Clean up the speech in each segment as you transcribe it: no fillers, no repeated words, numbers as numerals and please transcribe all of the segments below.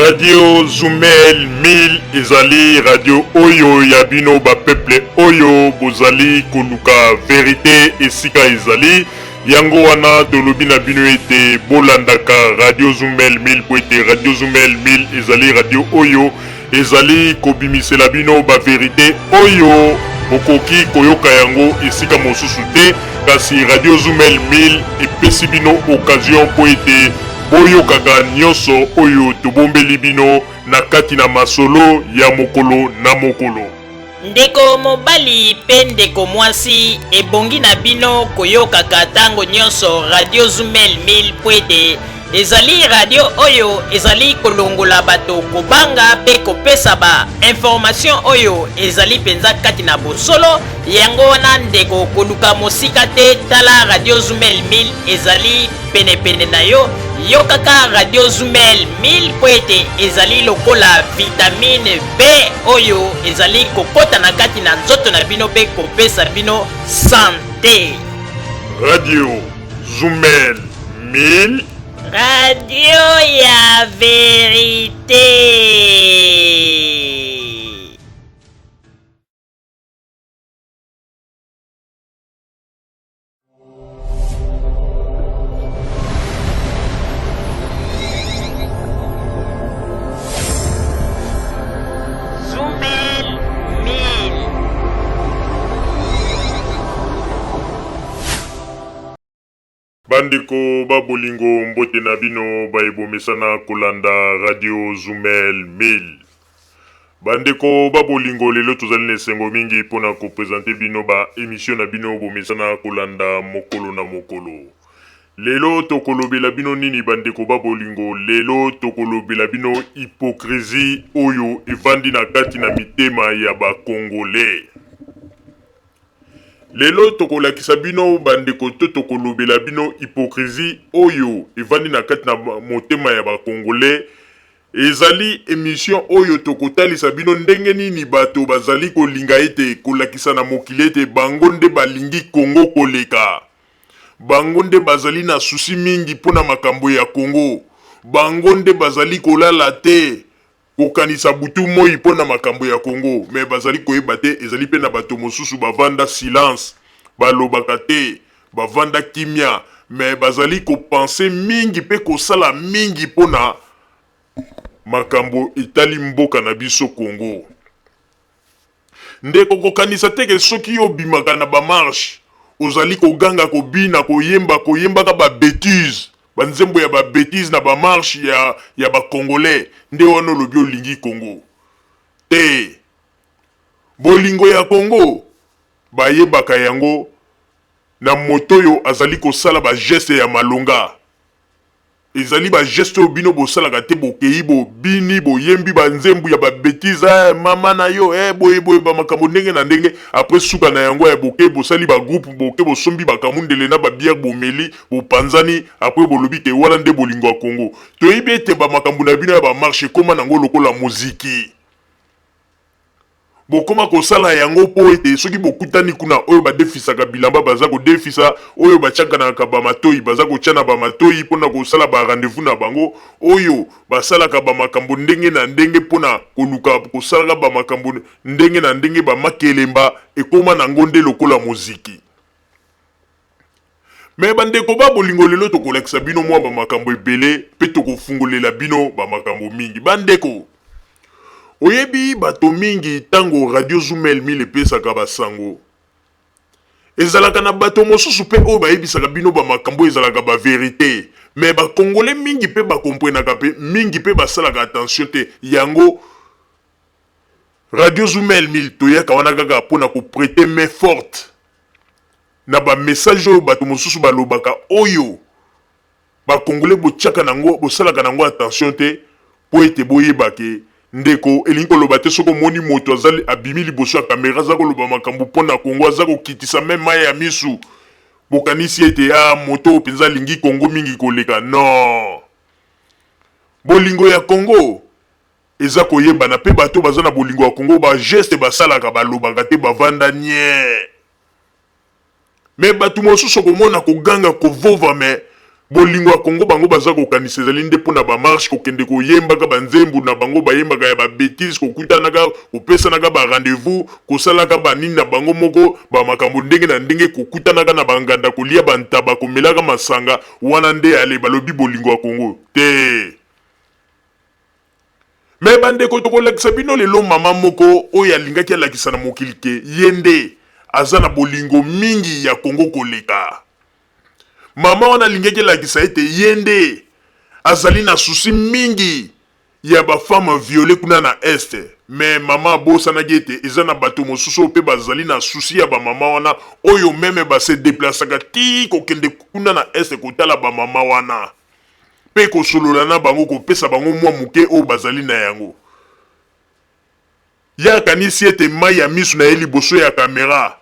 Radio Zumel 1000 ezali radio oyo ya bino ba peuple oyo bozali koluka verite esika ezali. Yango wana tolobi na bino ete bolandaka Radio Zumel 1000 po ete Radio Zumel 1000 ezali radio oyo ezali kobimisela bino ba verite oyo bokoki koyoka yango esika mosusu te, kasi Radio Zumel 1000 epesi bino occasion mpo ete boyokaka nyonso oyo tobombeli bino na kati na masolo ya mokolo na mokolo. Ndeko mobali pe ndeko mwasi, ebongi na bino koyokaka tango nyonso Radio Zumel 1000 mpo ete ezali radio oyo ezali kolongola bato kobanga pe kopesa ba information oyo ezali penza kati na bosolo. Yango wana ndeko, koluka mosika te, tala Radio Zumel 1000 ezali penepene na yo. Yokaka Radio Zumel 1000 mpo ete ezali lokola vitamine B oyo ezali kokota na kati na nzoto na bino mpe kopesa bino sante. Radio Zumel 1000, radio ya verite. Zumel 1000. Bandeko ba bolingo, mbote na bino baye bomesana kolanda Radio Zumel 1000. Bandeko ba bolingo, lelo tozali na esengo mingi pona ko presenter bino ba emission na bino bomesana kolanda mokolo na mokolo. Lelo tokolobela bino nini bandeko ba bolingo? Lelo tokolobela bino hypocrisie oyo evandi na kati na mitema ya ba Congolais. Lelo tokolakisa bino bandeko to tokolobela bino hypocrisie oyo evandi na kati na motema ya ba Congolais. Ezali emission oyo tokotalisa bino ndenge nini bato bazali kolinga ete kolakisa na mokili ete bango nde balingi Congo koleka. Bango nde bazali na souci mingi mpo na makambo ya Congo. Bango nde bazali kolala te kokanisa butu moi mpo na makambo ya Congo, mais bazali koyeba te ezali mpe na bato mosusu bavanda silence, balobaka te, bavanda kimia, mais bazali ko penser mingi mpe kosala mingi mpo na makambo etali mboka na biso Congo. Ndeko kokanisa te ke soki yo obimaka na ba marche ozali koganga kobina koyemba koyembaka ba betises ba nzembo ya ba betises na ba marche ya ya ba congolais nde wana olobi olingi Congo te. Bolingo ya Congo bayebaka yango na moto oyo azali kosala ba gestes ya malonga. Ezali ba gestes oyo bino bosalaka te, bokeyi bobini boyembi ba nzembu ya ba betises, eh mama na yo eh boye boye ba makambo ndenge na ndenge, après suka na yango eh boke bosali ba groupe boke bosombi ba kamundele na ba bière bomeli bopanzani, après bolobi ke wana nde bolingo ya Congo. Toyebi ete ba makambo na bino ya ba marche ekoma nango lokola moziki. Bokoma kosala yango mpo ete soki bokutani kuna, oyo badefisaka bilamba baza kodefisa, oyo batiakanaka ba matoyi baza kotiana ba matoyi mpo na kosala ba rendez-vous na bango, oyo basalaka ba makambo ndenge na ndenge mpo na koluka kosalaka ba makambo ndenge na ndenge, ba makelemba ekoma nango nde lokola moziki. Mais ba ndeko ba bolingo lelo tokolakisa bino mwa ba makambo ebele pe tokofungolela bino ba makambo mingi. Ba ndeko, oyebi bato mingi tango Radio Zumel 1000 epesaka ba sango, ezalaka na bato mosusu pe oyo bayebisaka bino ba makambo oyo ezalaka ba verite. Mais ba congolais mingi pe ba comprenaka pe mingi pe basalaka attention te. Yango Radio Zumel 1000 toyaka wana kaka pona ko preter main forte na ba message oyo bato mosusu balobaka oyo ba congolais botiaka nango bosalaka nango attention te po ete boyeba ke ndeko elingi koloba te soki omoni moto azali abimi liboso ya camera aza koloba makambo mpo na Congo aza kokitisa meme mayi ya misu bokanisi ete ah moto oyo mpenza alingi Congo mingi koleka non bolingo ya Congo eza koyebana pe bato baza na bolingo ya Congo ba geste basalaka balobaka te bavanda nie. Mais batu mosusu okomona koganga kovova mais Bolingo ya Congo bango baza kokanisa ezali nde pona ba marche, kokende koyembaka ba nzembu na bango bayembaka ya ba betises, kokutanaka, kopesanaka ba rendez-vous, kosalaka ba nini na bango moko, ba makambo ndenge na ndenge, kokutanaka na ba nganda, kolia ba ntaba, komelaka masanga, wana nde ale balobi bolingo ya Congo te. Mais bandeko tokolakisa bino lelo mama moko oyo alingaki alakisa na mokili ke ye nde aza na bolingo mingi ya Congo koleka. Mama wana alingaki elakisa ete ye nde azali na souci mingi ya ba femmes violees kuna na Est. Mais mama abosanaki ete eza na bato mosusu oyo pe bazali na souci ya ba mama wana oyo meme ba se deplacaka ti kokende kuna na Est kotala ba mama wana pe kosolola na bango, kopesa bango mwa moke oyo bazali na yango. Ye akanisi ete mayi ya misu na ye liboso ya camera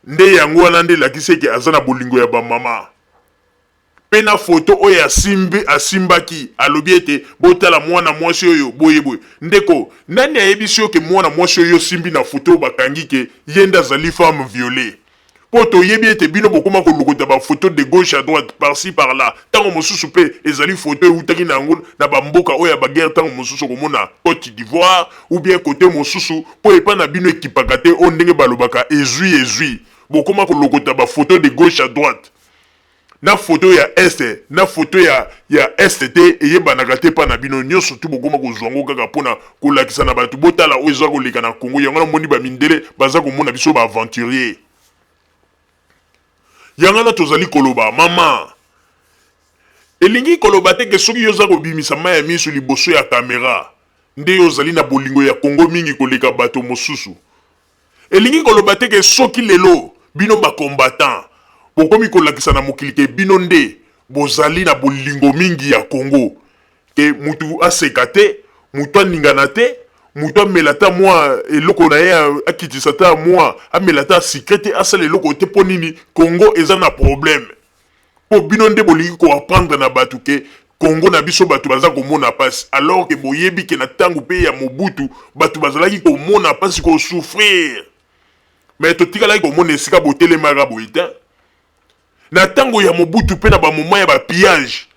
Nde yango wana nde elakisi eke aza na bolingo ya ba mama. Pe na photo oyo asimbi asimbaki alobi ete botala muana muasi oyo boye boye. Ndeko nani ayebisi yo ke muana muasi oyo osimbi na photo oyo bakangi ke ye nde azali femme violee? Po toyebi ete bino bokoma kolokota ba photo de gauche à droite par ci par là. Tango mosusu pe ezali photo ewutaki na yango na ba mboka oyo ya ba guerre tango mosusu okomona Cote d'Ivoire ou bien cote mosusu po epa na bino ekipaka te oyo ndenge balobaka ezui ezui bokoma kolokota ba photo de gauche à droite na photo ya est na photo ya ya est te eyebanaka te epa na bino nionso tout bokoma kozua ngo kaka pona kolakisa na batu botala oyo eza koleka na Congo yango wana omoni ba mindele baza komona biso ba aventurier yango wana tozali koloba maman elingi koloba te ke soki yo oza kobimisa mayi ya misu liboso ya camera nde yo ozali na bolingo ya Congo mingi koleka bato mosusu. Elingi koloba te ke soki lelo bino ba combattants bokomi kolakisa na mokili ke bino nde bozali na bolingo mingi ya Congo ke mutu aseka te, mutu aningana te, mutu amela ata mua eloko na ye akitisa ata mua amela ata sucre te asala eloko te po nini Congo eza na problème. Po bino nde bolingi ko apprendre na batu ke Congo na biso batu baza komona pasi alors que boyebi ke na tangu pe ya Mobutu batu bazalaki komona pasi ko souffrir mais totikalaki komona esika botelemaka boye tein. Na tango ya Mobutu pe na ba moment ya ba pillage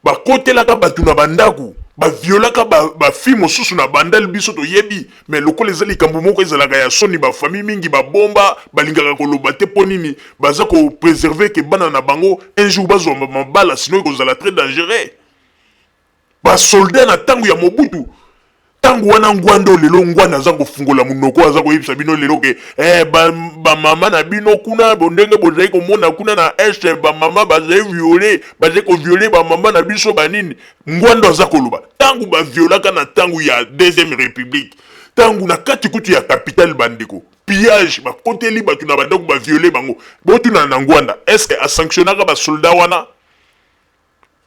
Bakotelaka batu na ba ndaku, ba violaka ba ba filles mosusu na bandal biso toyebi mais lokola eza likambo moko ezalaka ya soni ba famille mingi ba bomba balingaka koloba te po nini baza ko preserver que bana na bango un jour bazwa mabala sinon ekozala très dangereux. Ba soldats na tango ya Mobutu Tango wana Ngwanda oyo lelo Ngwanda aza kofungola munoko aza koyebisa bino lelo ke eh, ba, ba mama na bino kuna ndenge bozali komona kuna na est ba mama bazali viole bazali koviole ba mama na biso banini. Ngwanda aza koloba tango ba violaka na tango ya deuxième république, tango na kati kutu ya capitale bandeko pillage bakoteli bato na bandako ba viole bango. Botuna na Ngwanda est ce que a sanctionnaka ba soldats wana?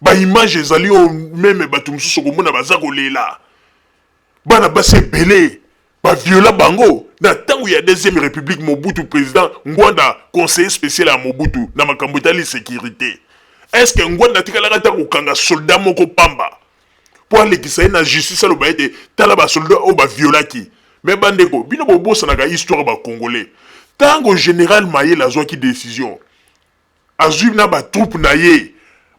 Ba image ezali oyo meme batu mosusu okomona baza kolela bana basi ebele ba viola bango na tango ya deuxième republique Mobutu president Ngwanda conseiller special ya Mobutu na makambo etali securite est ce que Ngwanda atikalaka ata kokanga soldat moko pamba po alekisa ye na justice aloba ete tala ba soldat oyo ba violaki mais bandeko bino bobosanaka histoire ba congolais tango general Mayele azwaki decision Azui na ba troupes na ye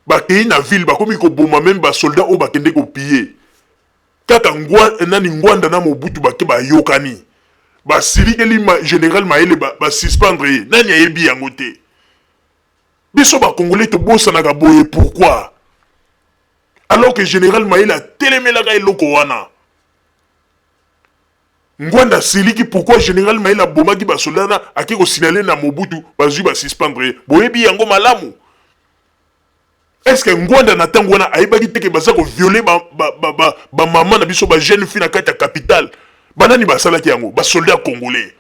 bakeyi na ville bakomi koboma meme ba soldats oyo bakende ko piller kaka ngwa nani Ngwanda na Mobutu bake bayokani basilikeli ma general Mayele ba, ba suspendre ye nani ayebi yango te biso ba congolais tobosanaka boye pourquoi alors que general Mayele atelemelaka eloko wana Ngwanda asiliki pourquoi general Mayele abomaki ba soldats wana ake ko signaler na Mobutu bazui ba suspendre ye boyebi yango malamu est ce que Ngwanda na tango wana ayebaki te ke baza ko violer ba ba ba ba, ba mama na biso ba jeune fille na kati ya capitale banani basalaki yango ba soldats congolais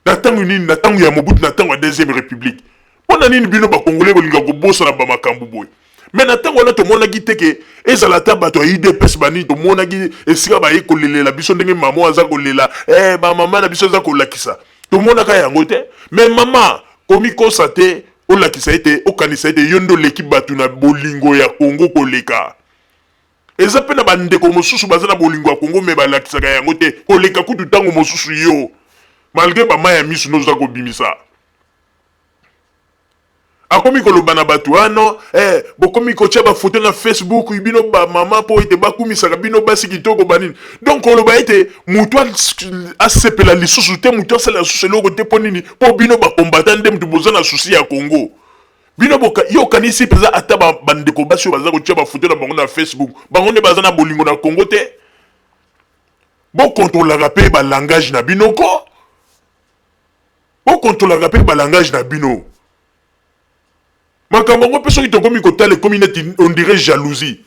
Na tango nini? Na tango ya Mobutu, na tango ya deuxième republique. Pona nini bino ba congolais bolinga kobosana ba makambu boye? Mais na tango wana tomonaki te ke ezala ata bato ya udps ba nini, tomonaki esika baye kolelela biso ndenge mama aza kolela eh, ba mama na biso aza kolakisa, tomonaka yango te. Mais mama komikosa te, olakisa ete okanisa ete yo nde oleki bato na bolingo ya Congo koleka. Eza pe na ba ndeko mosusu baza na bolingo ya Congo mais balakisaka yango te koleka kutu tango mosusu yo malgre ba mayi ya misu no oza kobimisa. Akomi koloba na bato ah non eh, bokomi kotia bafoto na Facebook bino bamama mpo ete bakumisaka bino basi kitoko banini. Donc koloba ete moto asepela lisusu te, moto asala lisusu eloko te mpo nini? Mpo bino bakombata nde moto boza na susi ya Congo. Bino boka, yo okanisi mpenza ata bandeko basi oyo baza kotia bafoto na bango na Facebook, bango nde baza na bolingo na Congo te? Bokontrolaka mpe balangage na bino ko, bokontrolaka mpe balangage na bino. Makambo yango mpe soki tokomi kotala ekomi neti on dirait jalousie.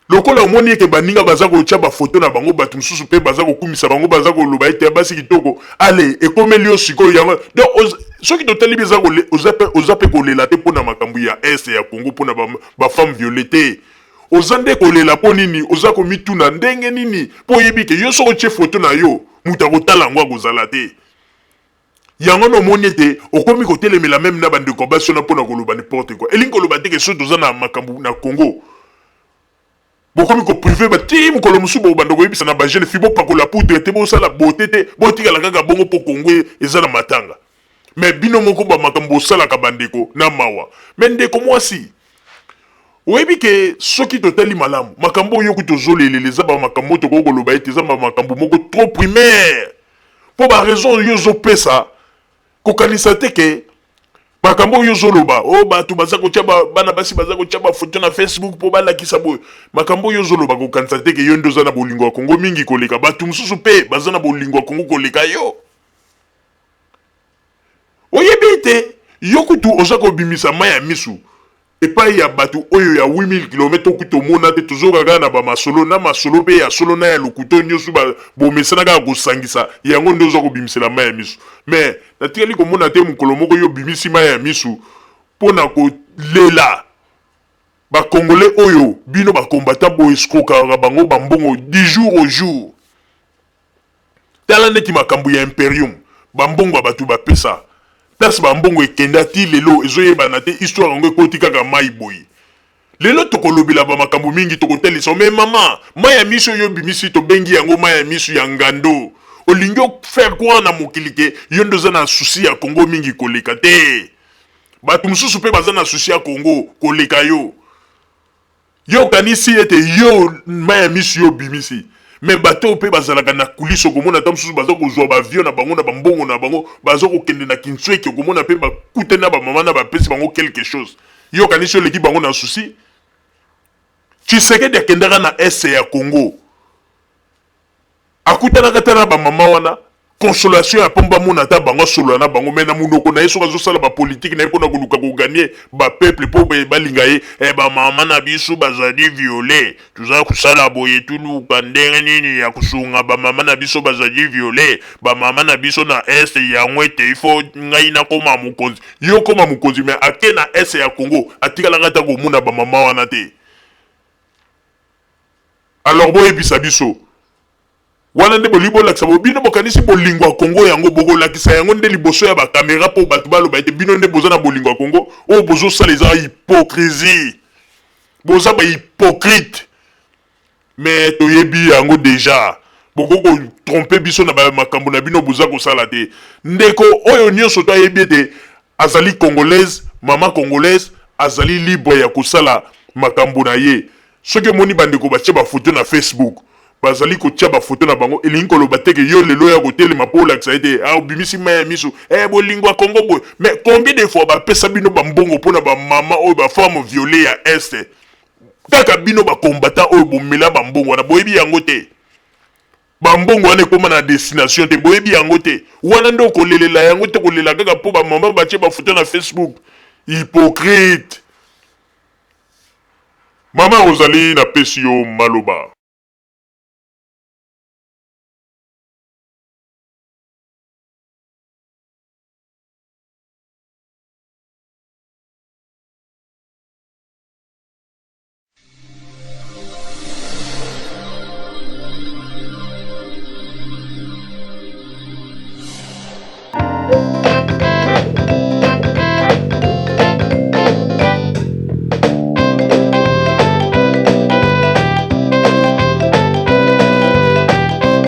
Lokola omoni ete baninga baza kotia ba photo na bango, bato mosusu mpe baza kokumisa bango, baza koloba ete basi kitoko, ale ekomeli yo sikoyo yango. Donc soki totali bien eza oza mpe kolela te mpo na makambo ya est ya Congo, mpo na ba femmes violees te. Oza nde kolela mpo nini? Oza komituna ndenge nini? Mpo oyebi ke yo soki otie photo na yo, moto akotala yango akozala te. Yango wana omoni ete okomi kotelemela meme na bandeko ya basi wana mpo na koloba n'importe quoi. Elingi koloba te ke soki toza na makambo na Congo, bokomi ko priver ba ti mokolo mosusu bokobanda koyebisa na ba jeune fille bopakola poudre te, bosala beaute te, botikala kaka bongo mpo Congo eza na matanga. Mais bino moko ba makambo bosalaka bandeko na mawa. Mais ndeko mwasi, oyebi ke soki totali malamu makambo oyo kutu ozolelela eza ba makambo oyo tokoki koloba ete eza ba makambo moko trop primaire. Po ba raison yo ozo pesa kokanisa te ke makambo oyo ozoloba o oh, bato baza kotia bana basi baza kotia bafoto na Facebook mpo balakisa boye makambo oyo ozoloba kokanisa te ke yo nde oza na bolingo ya Kongo mingi koleka bato mosusu mpe baza na bolingo ya Kongo koleka yo. Oyebi ete yo kutu oza kobimisa mai ya misu Epayi ya batu oyo ya 8000 kilomètre to kutu tomona te, tozoyoka kaka na ba masolo, na masolo pe ya solo na ya lokuta oyo nioso ba bomesana kaka kosangisa, yango nde oza kobimisela mayi ya misu. Mais natikali komona te mokolo moko yo obimisi mayi ya misu pona kolela ba congolais oyo bino ba combattants bo escrokaka bango ba mbongo du jour au jour. Tala neti makambu ya imperium ba mbongo ya batu ba pesa place ba mbongo ekenda ti lelo ezo yebana te histoire yango ekoti kaka mayi boye lelo toko lobela ba makambu mingi toko talisa yo mais maman mayi ya misu oyo obimisi tobengi yango mayi ya misu ya ngando olingi o faire croire na mokili ke yo nde oza na souci ya Congo mingi koleka te batu mususu pe baza na souci ya Congo koleka yo. Yo okanisi ete yo mayi ya misu yo obimisi mais bato oyo pe bazalaka na coulisse okomona ata mosusu baza kozua ba avion na bango na ba mbongo na bango baza kokende na kinsueki okomona pe bakutani na ba mama na bapesi bango quelque chose yo okanisi oleki bango na souci? Tshisekedi akendaka na est ya Congo Akutanaka ata na ba maman wana, consolation ya pomba amona ata bango asolola na bango mais na munoko na ye soki azosala ba politique na ye pona koluka ko gagner ba peuple po balinga ye eh ba maman na biso bazali viole toza kosala boye toluka ndenge nini ya kosunga ba maman na biso bazali viole ba maman na biso na est yango ete il faut ngai nakoma mokonzi yo okoma mokonzi mais ake na est ya Congo atikalaka ata komona ba maman wana te. Alors boyebisa biso wana nde bolingi bolakisa bo bino bokanisi bolingo ya Congo yango bokolakisa yango nde liboso ya ba camera po batu baloba ete bino nde boza na bolingo ya Congo oyo bozosala eza hypocrisie boza ba hypocrite mais toyebi yango dejà bokoki ko tromper biso na ba makambo na bino boza kosala te ndeko oyo nionso to ayebi ete azali congolaise maman congolaise azali libre ya kosala makambo na ye Soki omoni ba ndeko batie ba photo na Facebook bazali kotia ba photo na bango elingi koloba te ke yo lelo oya kotelema po olakisa ete ah obimisi mayi ya misu eh bolingo ya Congo boye mais combien de fois bapesa bino ba mbongo pona ba mama oyo ba femme viole ya est kaka bino ba combattant oyo bomela ba mbongo wana boyebi yango te ba mbongo wana ekoma na destination te boyebi yango te wana nde okolelela yango te kolela kaka po ba mama batie ba photo na Facebook hypocrite Maman Rosalie na pesi yo maloba.